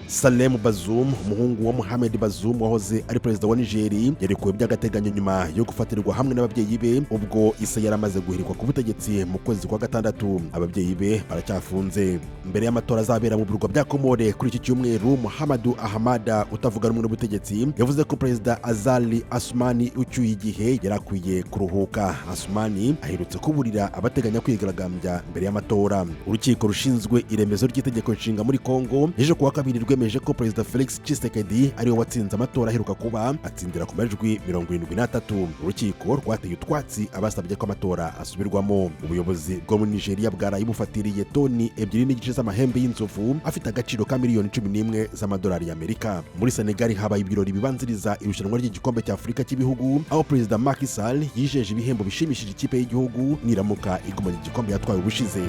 Salem Bazoum, umuhungu wa Mohamed Bazoum wahoze ari perezida wa Nigeri, yarekuwe by'agateganyo nyuma yo gufatirwa hamwe n'ababyeyi be ubwo ise yari amaze guhirikwa ku butegetsi mu kwezi kwa gatandatu. Ababyeyi be baracyafunze. Mbere y'amatora azabera mu birwa bya Komore kuri iki cyumweru, Muhammadu Ahamada utavuga rumwe n'ubutegetsi yavuze ko Perezida Azali Asumani ucyuye igihe yari akwiye kuruhuka. Asumani aherutse kuburira abateganya kwigaragambya mbere y'amatora. Urukiko rushinzwe iremezo ry'itegeko nshinga muri Kongo ejo kuwa kabiri rwemeje ko Perezida Felix Tshisekedi ariwe watsinze amatora aheruka kuba, atsindira ku majwi 73. Urukiko rwateye utwatsi abasabye ko amatora asubirwamo. Ubuyobozi bwo muri Nigeria bwaraye bufatiriye toni 2.5 z'amahembe y'inzovu afite agaciro ka miliyoni 11 z'amadolari y'Amerika. Muri Senegali habaye ibirori bibanziriza irushanwa ry'igikombe cya Afurika cy'ibihugu, aho Perezida Macky Sall yijeje ibihembo bishimishije ikipe y'igihugu niramuka igumanye igikombe yatwaye ubushize.